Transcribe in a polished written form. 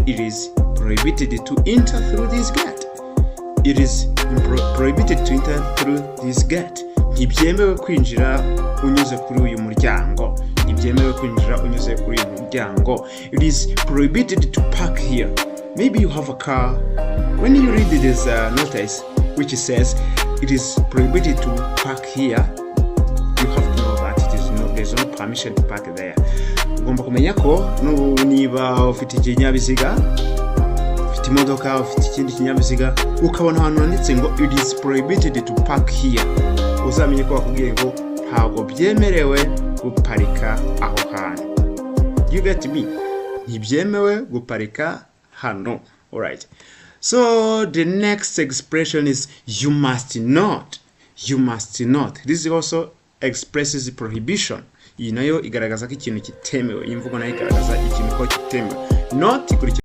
It is prohibited to enter through this gate. It is prohibited to enter through this gate. Ntibyemewe kwinjira unyuze kuri uyu muryango. Ntibyemewe kwinjira unyuze kuri uyu muryango. It is prohibited to park here. Maybe you have a car. When you read this notice which says it is prohibited to park here, you have to know that it is no, there's no permission to park there. Ugomba kumenya ko niba ufite ikinyabiziga, ufite imodoka, ufite ikindi kinyabiziga, ukabona ahantu handitse ngo "It is prohibited to park here", uzamenye ko bakubwiye ngo ntabwo byemerewe guparika aho hantu. You get me? Ntibyemewe guparika hano. Alright, so the next expression is "you must not". You must not. This also expresses prohibition. Iyi nayo igaragaza ko ikintu kitemewe. Iyi mvugo nayo igaragaza ikintu ko kitemewe. Not ikurikira